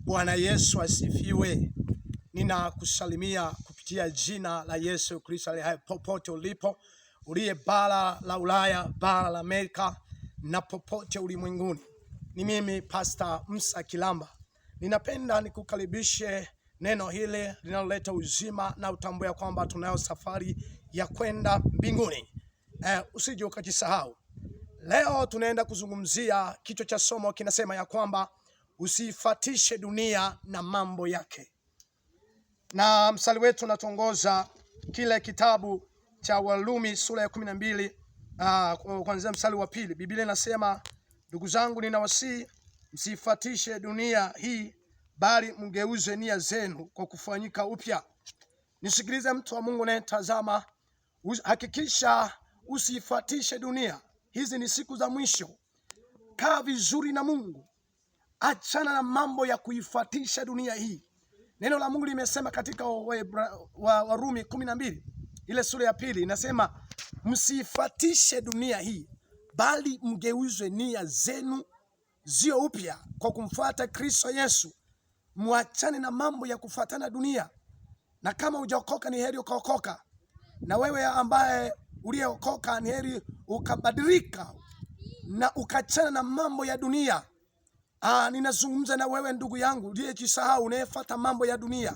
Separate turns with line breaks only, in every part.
Bwana Yesu asifiwe. Ninakusalimia kupitia jina la Yesu Kristo aliye hai, popote ulipo, uliye bara la Ulaya, bara la Amerika na popote ulimwenguni. Ni mimi Pastor Musa Kilamba. Ninapenda nikukaribishe neno hili linaloleta uzima na utambue kwamba tunayo safari ya kwenda mbinguni. Usije ukajisahau. Leo tunaenda kuzungumzia, kichwa cha somo kinasema ya kwamba usiifatishe dunia na mambo yake, na msali wetu unatuongoza kile kitabu cha Warumi sura ya 12 kuanzia msali wa pili. Biblia inasema, ndugu zangu, ninawasihi msiifatishe dunia hii, bali mgeuze nia zenu kwa kufanyika upya. Nisikilize mtu wa Mungu unayetazama, hakikisha usiifatishe dunia. Hizi ni siku za mwisho. Kaa vizuri na Mungu, achana na mambo ya kuifuatisha dunia hii. Neno la Mungu limesema katika Warumi 12 ile sura ya pili inasema, msiifuatishe dunia hii, bali mgeuzwe nia zenu zio upya kwa kumfuata Kristo Yesu. Mwachane na mambo ya kufuatana dunia, na kama hujaokoka ni heri ukaokoka, na wewe ambaye uliyeokoka ni heri ukabadilika na ukachana na mambo ya dunia. Ninazungumza na wewe ndugu yangu uliyejisahau, unayefuata mambo ya dunia.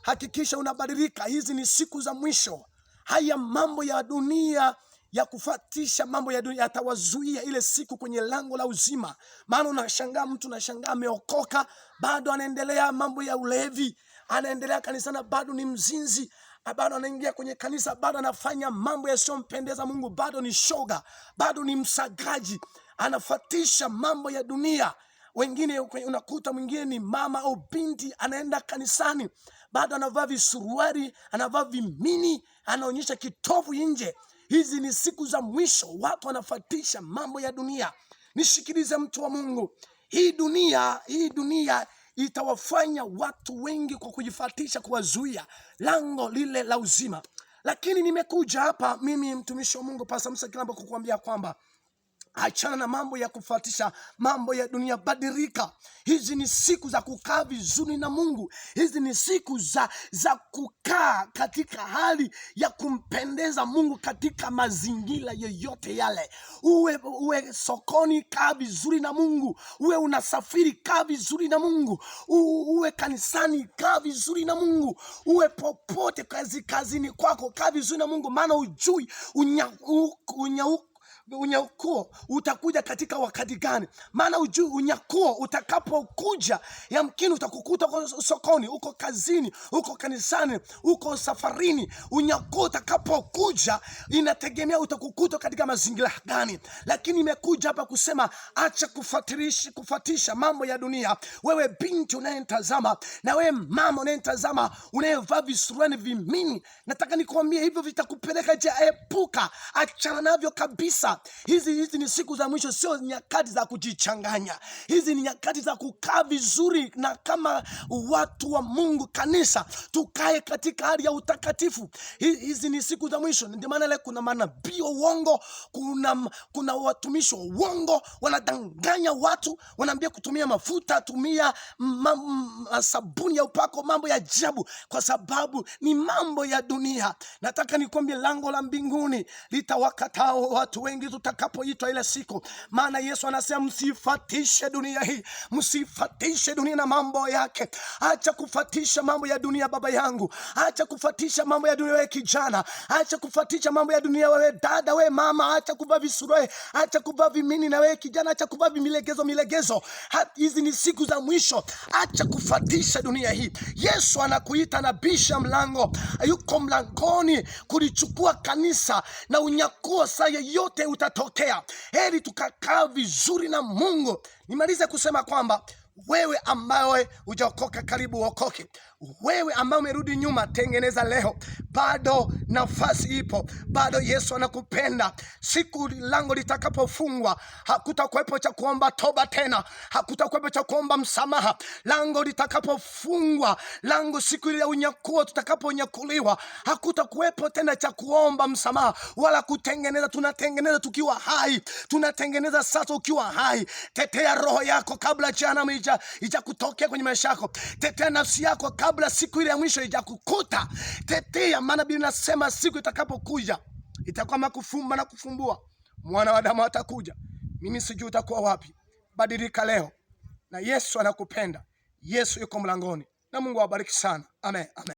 Hakikisha unabadilika. Hizi ni siku za mwisho. Haya mambo ya dunia ya kufatisha mambo ya dunia yatawazuia ile siku kwenye lango la uzima. Maana unashangaa mtu, unashangaa ameokoka bado anaendelea mambo ya ulevi, anaendelea kanisani bado ni mzinzi, bado anaingia kwenye kanisa bado anafanya mambo yasiyompendeza Mungu, bado ni shoga, bado ni msagaji, anafatisha mambo ya dunia. Wengine unakuta mwingine ni mama au binti anaenda kanisani bado anavaa visuruari, anavaa vimini, anaonyesha kitovu nje. Hizi ni siku za mwisho, watu wanafatisha mambo ya dunia. Nishikilize mtu wa Mungu, hii dunia, hii dunia itawafanya watu wengi kwa kujifatisha, kuwazuia lango lile la uzima. Lakini nimekuja hapa mimi mtumishi wa Mungu Pastor Musa Kilamba kukuambia kwamba achana na mambo ya kufuatisha mambo ya dunia, badilika. Hizi ni siku za kukaa vizuri na Mungu. Hizi ni siku za kukaa katika hali ya kumpendeza Mungu katika mazingira yoyote yale. Uwe sokoni, kaa vizuri na Mungu. Uwe unasafiri, kaa vizuri na Mungu. Uwe kanisani, kaa vizuri na Mungu. Uwe popote kazini kwako, kaa vizuri na Mungu, maana ujui unyakuo utakuja katika wakati gani? Maana ujui unyakuo utakapokuja, yamkini utakukuta uko sokoni, uko kazini, uko kanisani, uko safarini. Unyakuo utakapokuja inategemea utakukuta katika mazingira gani. Lakini imekuja hapa kusema acha kufuatisha mambo ya dunia. Wewe binti unayetazama na wewe mama unayetazama, unayevaa visuruani vimini, nataka nikuambie hivyo vitakupeleka je, epuka, achana navyo kabisa. Hizi ni siku za mwisho, sio nyakati za kujichanganya. Hizi ni nyakati za kukaa vizuri, na kama watu wa Mungu, kanisa, tukae katika hali ya utakatifu. Hizi ni siku za mwisho. Ndio maana leo kuna manabii wa uongo, kuna watumishi wa uongo wanadanganya watu, wanaambia kutumia mafuta, tumia sabuni ya upako, mambo ya ajabu, kwa sababu ni mambo ya dunia. Nataka nikwambie, lango la mbinguni litawakataa watu wengi tutakapoitwa ile siku, maana Yesu anasema msifatishe dunia hii, msifatishe dunia na mambo yake. Acha kufatisha mambo ya dunia, baba yangu. Acha kufatisha mambo ya dunia, wewe kijana. Acha kufatisha mambo ya dunia, wewe dada, wewe mama. Acha kuvaa visuruali, acha kuvaa vimini, na wewe kijana, acha kuvaa vimilegezo milegezo. Hizi ni siku za mwisho, acha kufatisha dunia hii. Yesu anakuita, anabisha mlango, yuko mlangoni kulichukua kanisa na unyakuo saa yeyote utatokea. Heri tukakaa vizuri na Mungu. Nimalize kusema kwamba wewe ambaye hujaokoka, karibu uokoke. Wewe ambaye umerudi nyuma, tengeneza leo. Bado nafasi ipo, bado Yesu anakupenda. Siku lango litakapofungwa, hakutakuwepo cha kuomba toba tena, hakutakuwepo cha kuomba msamaha. Lango litakapofungwa, lango siku ile ya unyakuo, tutakaponyakuliwa, hakutakuwepo tena cha kuomba msamaha wala kutengeneza. Tunatengeneza tukiwa hai, tunatengeneza sasa ukiwa hai. Tetea Tetea roho yako kabla jehanamu ijakutokea kwenye maisha yako. Tetea nafsi yako kabla siku ile ya mwisho ijakukuta. Tetea, maana Biblia inasema siku itakapokuja itakuwa makufumba na kufumbua. Mwana wa Adamu atakuja. Mimi sijui utakuwa wapi. Badilika leo, na Yesu anakupenda. Yesu yuko mlangoni, na Mungu awabariki sana. Amen, amen.